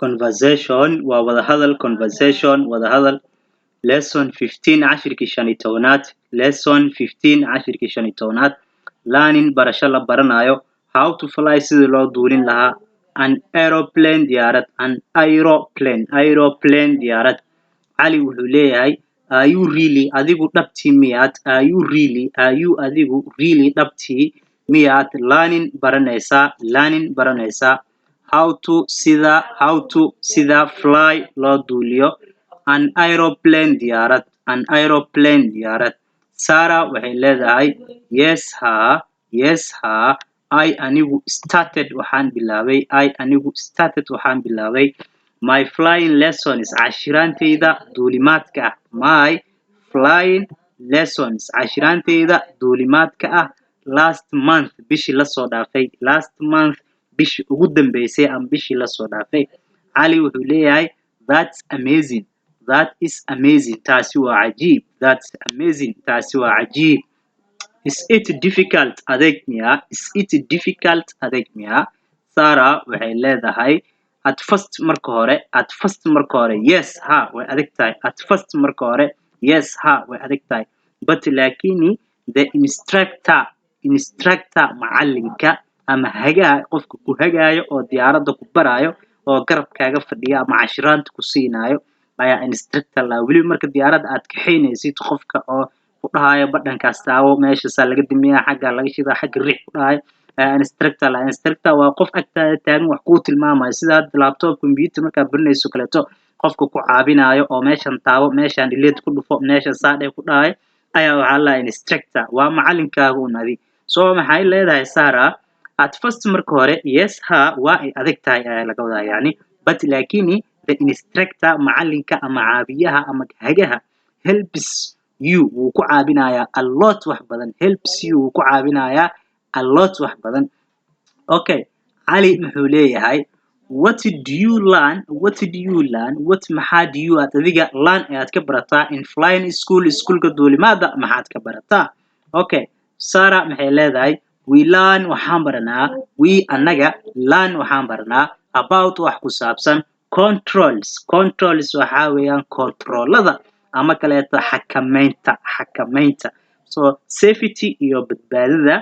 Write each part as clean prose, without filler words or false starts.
Conversation waa wadahadal. Conversation, wadahadal. Lesson 15, cashirkii 15aad. Lesson 15, cashirkii 15aad. Learning, barasho la baranayo. How to fly, sidii loo duulin lahaa. An aeroplane, diyaarad. An aeroplane, aeroplane, diyaarad. Cali wuxuu leeyahay: "Are you really", adigu dhabtii miyaad? "Are you really", are you, adigu, "really", dhabtii miyaad, "learning", baranaysaa, "learning", baranaysaa, "how to", sida, "how to", sida, "fly", loo duuliyo, "an aeroplane", diyaarad, "an aeroplane", diyaarad? Sarah waxay leedahay: "Yes", haa. "Yes", haa. "I", anigu, "started", waxaan bilaabay. "I", anigu, "started", waxaan bilaabay, "my flying lessons", cashiraantayda duulimaadka ah. "My flying lessons", cashiraantayda duulimaadka ah, "last month", bishii lasoo dhaafay. "Last month", bishii ugu dambeysay ama bishii lasoo dhaafay. Cali wuxuu leeyahay: "That's amazing." "That is amazing", taasi waa cajiib. "That's amazing", taasi waa cajiib. "Is it difficult?", adeeg miyaa? "Is it difficult?", adeeg miyaa? Sarah waxay leedahay: "At first", marka hore. "At first", marka hore. "Yes", haa, way adag tahay. "At first", marka hore. "Yes", haa, way adag tahay. "But", laakini, "the instructor", instructor, macalinka ama hagaha, qofka ku hagaayo oo diyaaradda ku baraayo oo garabkaaga fadhiya ama cashiraanta ku siinaayo ayaa instructor la. Weliba marka diyaaradda aad kaxaynaysid, qofka oo ku dhahayo badhankaas taawo, meeshaasaa laga damiyaa, xaggaa laga shidaa, xagga riix ku dhahayo ayaa instructor la. Instructor waa qof agtaada taagan, wax kuu tilmaamayo, sida hadda laptop, computer markaad baranayso kaleeto, qofka ku caawinayo oo meeshan taabo, meeshan delete ku dhufo, meeshan saadhe ku dhahayo ayaa waxaa la instructor, waa macalinkaaga un adi. So maxay leedahay Sarah? "At first", marka hore. "Yes", haa, waa ay adag tahay ayaa laga wadaa yani. "But", laakini, "the instructor", macalinka ama caawiyaha ama hagaha, "helps you", wuu ku caawinayaa, "a lot", wax badan. "Helps you", wuu ku caawinayaa, "a lot", wax badan. Okay, Cali muxuu leeyahay? "What do you learn?" "What do you learn?" "What", maxaa, "do you", aad adiga, "learn", ayaad ka barataa, "in flying school", iskuulka duulimaada maxaad ka barataa? Okay, Sarah maxay leedahay? "We learn", waxaan baranaa. "We", annaga, "learn", waxaan baranaa, "about", wax ku saabsan, "controls". "Controls" waxaa weeyaan controlada ama kaleeto xakameynta, xakameynta. So "safety", iyo badbaadada,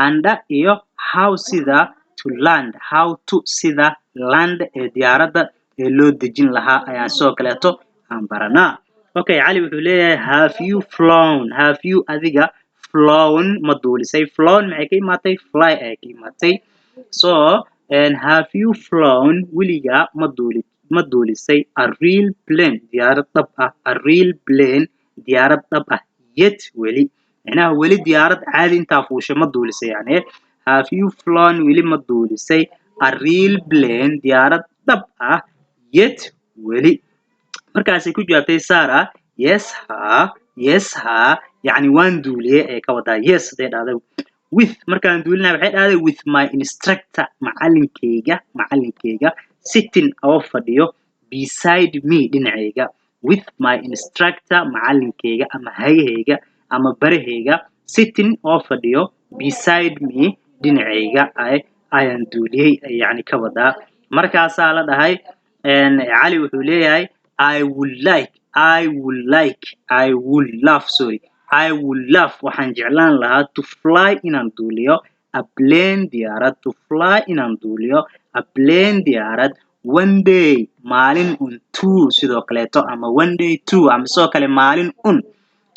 "and", iyo, "how", sida, "to land", "how to", sida, "land", ee diyaaradda ee loo dejin lahaa ayaan sidoo kaleeto aan baranaa. Okay, Cali wuxuu leeyahay: "Have you flown?" "Have you", adiga, "flown", ma duulisay? "Flown" maxay ka imaatay? "Fly" ayay ka imaatay. So "and have you flown", weligaa ma duulisay, "a real plane", diyaarad dhab ah? "A real plane", diyaarad dhab ah, "yet", weli? Micnaha weli diyaarad caadi intaa fuushay ma duulisay yani. "Have you flown", weli ma duulisay, "a real plane", diyaarad dhab ah, "yet", weli? Markaasay ku jawaabtay Sarah: "Yes", haa. "Yes", haa, yacni waan duuliyey ayay ka wadaa. "Yes" haday dhahday, "with", markaan duulinaya waxay dhahday, "with my instructor", macalinkayga, macalinkayga, "sitting", oo fadhiyo, "beside me", dhinacayga. "With my instructor", macalinkayga ama hagahayga ama barahayga, "sitting", oo fadhiyo, "beside me", dhinacayga, ayaan duuliyey yani ka wadaa. Markaasaa la dhahay, Cali wuxuu leeyahay: "I would like, I would like, I would love, sorry, I would love", waxaan jeclaan lahaa, "to fly", inaan duuliyo, "a plane", diyaarad. "To fly", inaan duuliyo, "a plane", diyaarad, "one day", maalin un, "too", sidoo kaleeto, ama "one day too", ama sidoo kale maalin un.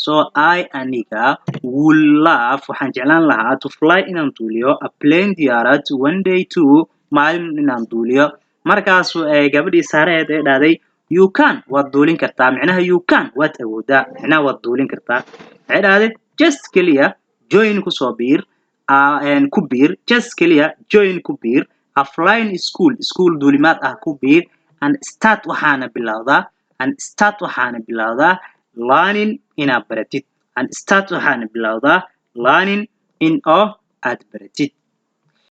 So "I", aniga, "would love", waxaan jeclaan lahaa, "to fly", inaan duuliyo, "a plane", diyaarad, "one day too", maalin un inaan duuliyo. Markaasu gabadhii Saareed ee dhahday: "You can", waad duulin kartaa. Micnaha "you can", waad awoodaa, micnaha waad duulin kartaa. Waxay dhahday: "Just", keliya, "join", kusoo biir, ku biir. "Just", keliya, "join", ku biir, "a flying school", school duulimaad ah ku biir, "and start", waxaana bilowdaa, "and start", waxaana bilowdaa, "learning", inaad baratid. "And start", waxaana bilowdaa, "learning", in oo aad baratid.